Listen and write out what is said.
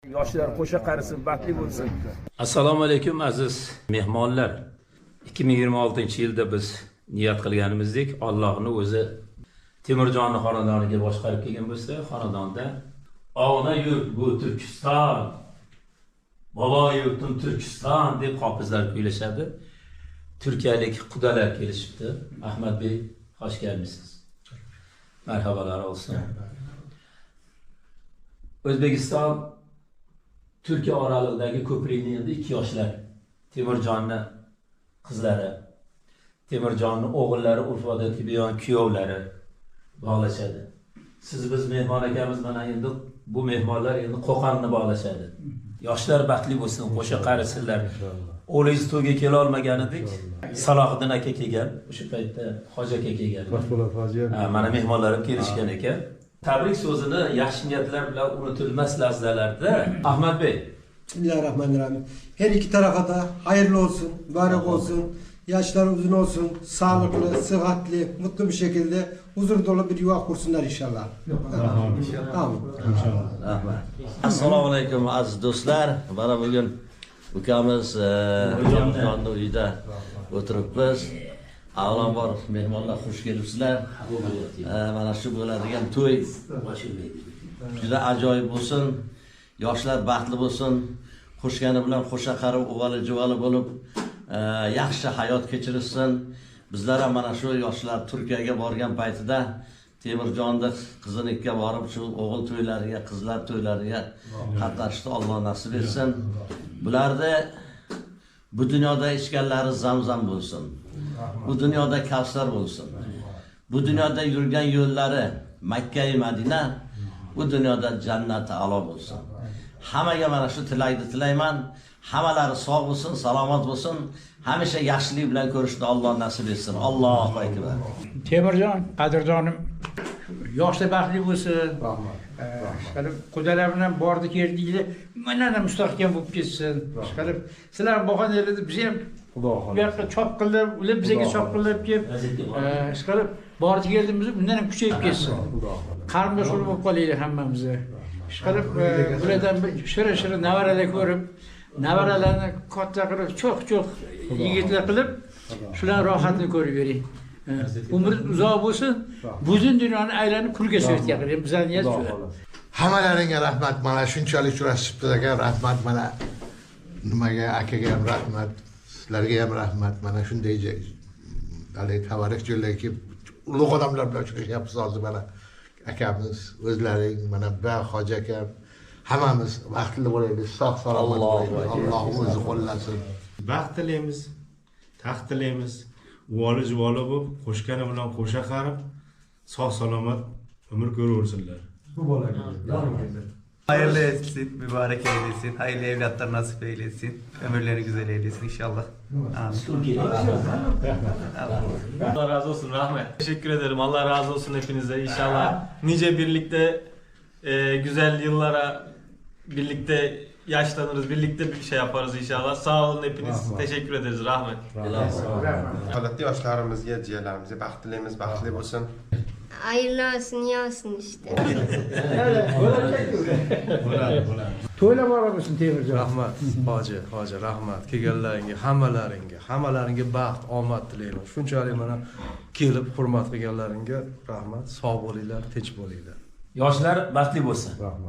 Yoshlar qo'sha qarisin, baxtli bo'lsin. Assalomu alaykum aziz mehmonlar. 2026-yilda biz niyat qilganimizdek, Allohning o'zi Temirjonni xonadoniga boshqarib kelgan bo'lsa, xonadonda "Ona yurt bu Turkiston, bobo yurtim Turkiston" deb hofizlar kuylashadi. Turkiyalik qudalar kelishibdi. Ahmadbey, xoş kelmisiz. Merhabalar olsun. O'zbekiston Turkiya oralig'idagi ko'prikni endi ikki yoshlar, Temirjonni qizlari, Temirjonni o'g'illari, urf-odatga binoan kuyovlari bog'lashadi. Siz biz mehmon ekanmiz, mana endi bu mehmonlar endi Qo'qonni bog'lashadi. Yoshlar baxtli bo'lsin, qo'sha qarisinlar. O'g'lingiz to'yga kela olmagan edik. Salohiddin aka kelgan, o'sha paytda Hoji aka kelgan. Mana mehmonlarim kelishgan ekan. Tabrik so'zini yaxshi niyatlar bilan unutilmas lahzalarda Ahmadbey. Bismillahirrahmanirrahim. Her iki tarafa da hayırlı olsun, mübarek olsun, yaşlar uzun olsun, sağlıklı, sıhhatli, mutlu bir şekilde huzur dolu bir yuva kursunlar inşallah. Tamam. Rahmat. Assalomu alaykum aziz do'stlar. Mana bugun ukamiz Temirjonni uyida o'tiribmiz. Avvalambor mehmonlar xush kelibsizlar. Mana shu bo'ladigan to'y juda ajoyib bo'lsin. Yoshlar baxtli bo'lsin. Qo'shgani bilan qo'sha qarib, uvali juvali bo'lib, yaxshi hayot kechirishsin. Bizlar ham mana shu yoshlar Turkiyaga borgan paytida Temirjonni qizinikiga borib, shu o'g'il to'ylariga, qizlar to'ylariga qatnashishni Alloh nasib etsin. Bularni bu dunyoda ichganlari zamzam bo'lsin. Bu dunyoda Kavsar bo'lsin. Bu dunyoda yurgan yo'llari Makka va Madina, bu dunyoda jannati a'lo bo'lsin. Hammaga mana shu tilakni tilayman. Hammalari sog' bo'lsin, salomat bo'lsin. Hamisha yaxshilik bilan ko'rishni Alloh nasib etsin. Allohu akbar. Temirjon, qadrdonim, yoshda baxtli bo'lsin. Rahmat. Qudalar bilan bordi keldinglar, mana mustahkam bo'lib ketsin. Chiqarib, sizlar boqanlarda biz ham Xudo bu yoqqa chop qilib, ular bizga chop qilib kelib, chiqarib bordi keldimiz, bundan ham kuchayib ketsin. Qarindosh urug' bo'lib qolaylik hammamiz. Chiqarib, ulardan bir shira-shira navaralar ko'rib, navaralarni katta qilib, cho'q-cho'q yigitlar qilib, shular rohatini ko'rib bering. Umr uzoq bo'lsin, butun dunyoni aylanib kulga so'yatga qiling. Bizning niyat shu. Hammalaringga rahmat, mana shunchalik uchrashibmiz aka, rahmat mana nimaga akaga ham rahmat, sizlarga ham rahmat. Mana shunday haligi tavarik joylarga kelib ulug' odamlar bilan uchrashyapmiz hozir mana akamiz, o'zlaring, mana ba hoji akam, hammamiz baxtli bo'laylik, sog' salomat bo'laylik. Alloh o'zi qo'llasin. Baxt tilaymiz, taxt tilaymiz. Uvoli juvoli bo'lib, qo'shgani bilan qo'sha qarib, sog' salomat umr ko'raversinlar. Hayırlı etsin, mübarek eylesin, hayırlı evlatlar nasip eylesin, ömürlerini güzel eylesin inşallah. Amin. Allah razı olsun, rahmet. Teşekkür ederim, Allah razı olsun hepinize inşallah. Nice birlikte güzel yıllara birlikte yaşlanırız, birlikte bir şey yaparız inşallah. Sağ olun hepiniz, rahmet. Teşekkür ederiz, rahmet. Holatda yoshlarimizga, jiyanlarimizga baxt tilaymiz, baxtli bo'lsin. Hayırlı olsun, iyi olsun işte. To'ylar bor bo'lsin Temirjon. Rahmat hoji, rahmat kelganlaringga, hammalaringga baxt, omad tilayman. Shunchalik mana kelib hurmat qilganlaringga rahmat. Sog' bo'linglar, tinch bo'linglar. Yoshlar baxtli bo'lsin. Rahmat.